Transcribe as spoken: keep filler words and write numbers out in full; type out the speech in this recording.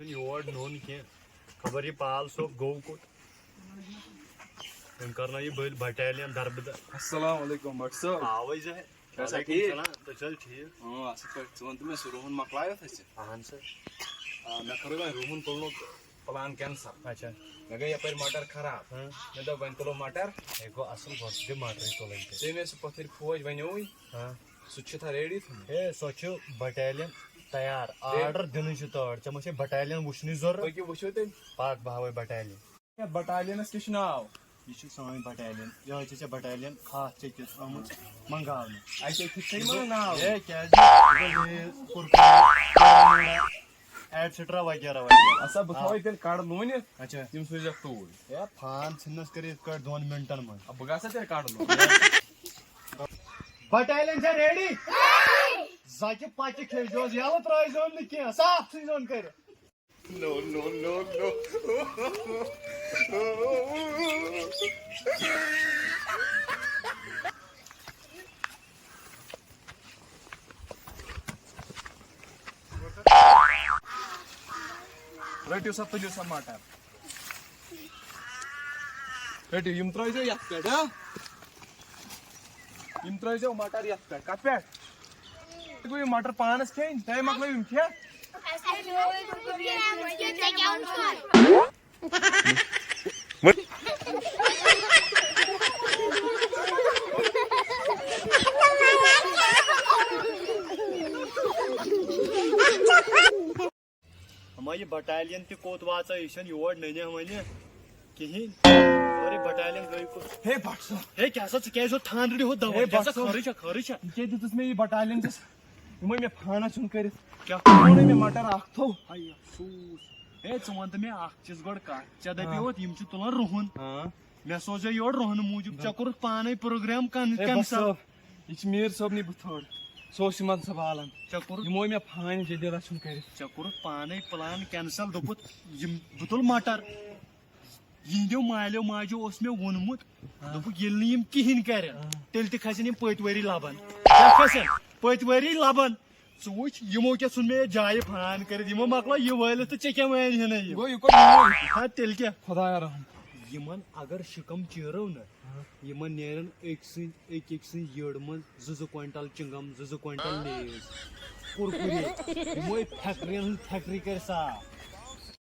یور نوٚن کینٛہہ۔ خبر یہِ پال صٲب گوٚو کوٚت؟ أمۍ کرنٲو یہِ بٔلۍ بٹالین دربٕدر۔ السلام علیکم بٹ صٲب۔ آوے زِ۔ کیٛاہ سا وعلیکم ٹھیٖک؟ السلام، تُہۍ چھِو حظ ٹھیٖک؟ اۭں، اَصٕل پٲٹھۍ۔ ژٕ وَن تہٕ مےٚ، سُہ رُہُن مۄکلایوتھ اَسہِ؟ اہن سا۔ آ، مےٚ کٔرٕے وۄنۍ رُہُن تُلنُک پٕلان کینسل۔ اچھا۔ مےٚ گٔے یَپٲرۍ مٹر خراب۔ ہاں۔ مےٚ دوٚپ وۄنۍ تُلو مٹر۔ ہے گوٚو اَصٕل، گۄڈٕ دِ مٹرٕے تُلٕنۍ تہِ۔ ژےٚ مےٚ سُہ پٔتھٕرۍ فوج وَنیووُے۔ ہاں۔ سُہ تہِ چھُ تھا ریڈی تھوٚمُت؟ ہے، سۄ چھِ بٹالین تیار۔ بیٚیہِ؟ آرڈر دِنٕے چھُ تورٕ۔ ژےٚ ما چھے بٹالین وٕچھنٕچ ضروٗرت؟ پٔکِو وٕچھو تیٚلہِ۔ پاک بہاوے بٹالین۔ یَتھ بٹالینس کیٛاہ چھُ ناو؟ یہِ چھُ سٲنۍ بٹالین۔ یِہوٚے چھےٚ ژےٚ بٹالین خاص ژےٚ کیُتھ آمٕژ منٛگاونہٕ۔ اَسہِ چھِ یِتھٕ کٔنۍ ما ناو؟ ہے، کیٛازِ؟ یہِ گوٚو Lay's, Kurkure, carrom board, etcetera وغیرہ وغیرہ۔ اَسا بہٕ آ۔ تھاوَے تیٚلہِ کَڑٕ لوٗنِتھ، اچھا۔ تِم سوٗزِکھ توٗرۍ۔ ہے، فان ژھٕننَس کٔرِتھ کٔڑۍ دۄن مِنٹَن منٛز۔ آ، بہٕ گژھٕ تیٚلہِ کَڑٕ لوٗنِتھ۔ بٹالین چھا ریڈی؟ زَچہِ پَچہِ کھیٚزیوس، یَلہٕ ترٛٲیزیون نہٕ کینٛہہ، صاف ژھٕنزیون کٔرِتھ۔ No, no, no, no. رٔٹِو سا، تُلِو سا مٹر۔ رٔٹِو، یِم ترٲیزیو یَتھ پٮ۪ٹھ، ہا؟ یِم ترٲیزیو مٹر یَتھ پٮ۪ٹھ۔ کَتھ پٮ۪ٹھ؟ تُہۍ گوٚو یِم مٹر پانَس کھیٚنۍ، تۄہہِ مۄکلٲیِو یِم کھٮ۪تھ۔ اما یہِ بٹالین تہِ کوٚت واژو، یہِ چھَنہٕ یور نٔنِتھ وۄنۍ کِہیٖنۍ۔ اورٕ یہِ بٹالین گٔے کوٚت؟ ہے بٹ صٲب۔ ہے کیٛاہ سا، ژٕ کیٛازِ چھُکھ تھانٛدرِ ہُتھ دَوان؟ ہے کیٛاہ بٹ سا صٲب۔ خٲرٕے چھا، خٲرٕے چھا؟ یہِ کیٛاہ دیُتُس مےٚ یہِ بٹالین ژےٚ؟ یِمَے مےٚ فانَس چھُنہٕ کٔرِتھ۔ کیٛاہ؟ یِمو نَے مےٚ مٹر اَکھ تھوٚو۔ ہَے افسوٗس۔ ہے ژٕ وَن تہٕ مےٚ اَکھ چیٖز گۄڈٕ کَتھ۔ ژےٚ ہاں۔ دَپیوتھ یِم چھِ تُلان رُہُن۔ ہاں۔ مےٚ سوزے یورٕ رُہنہٕ موٗجوٗب، ژےٚ کوٚرُتھ پانَے پروگرام کن-، ہے بس کینسل۔ صٲب، یہِ چھِ میٖر صٲبنٕے بُتھٲر۔ سُہ اوس یِمَن سنٛبھالان۔ ژےٚ کوٚرُتھ یِمو مےٚ فانہِ جٔدیٖدَس چھُنہٕ کٔرِتھ۔ ژےٚ کوٚرُتھ پانَے پٕلان کینسل، دوٚپُتھ یِم، بہٕ تُلہٕ مٹر۔ یِہِنٛدیو مالیو ماجیو اوس مےٚ ووٚنمُت، ہاں۔ دوٚپُکھ، ییٚلہِ نہٕ یِم کِہیٖنۍ کَرن، ہاں۔ تیٚلہِ تہِ کھسن یِم پٔتۍ ؤری لبن۔ کیٛاہ کھسن؟ پٔتۍ ؤری لبن۔ ژٕ وٕچھ، یِمو کیٛاہ ژھُن مےٚ یَتھ جایہِ فان کٔرِتھ، یِمو مۄکلٲو یہِ وٲلِتھ تہٕ ژےٚ کیٛاہ وَنہِ ہَنہ یہِ؟ گوٚو، یہِ کوٚر یِموٕے۔ ہا، تیٚلہِ کیٛاہ؟ خۄدایا رحم۔ یِمن اگر شِکم چیرو نہ، ہاں۔ یِمن نیرن أکۍ سٕنٛدۍ، أکۍ أکۍ سٕنٛدۍ یٔڈ منٛز زٕ زٕ کوینٹل چِنٛگم، زٕ زٕ کوینٹل لیز، کُرکُرے۔ یِموٕے فیکٹرین ہٕنٛز فیکٹری کرِ صاف۔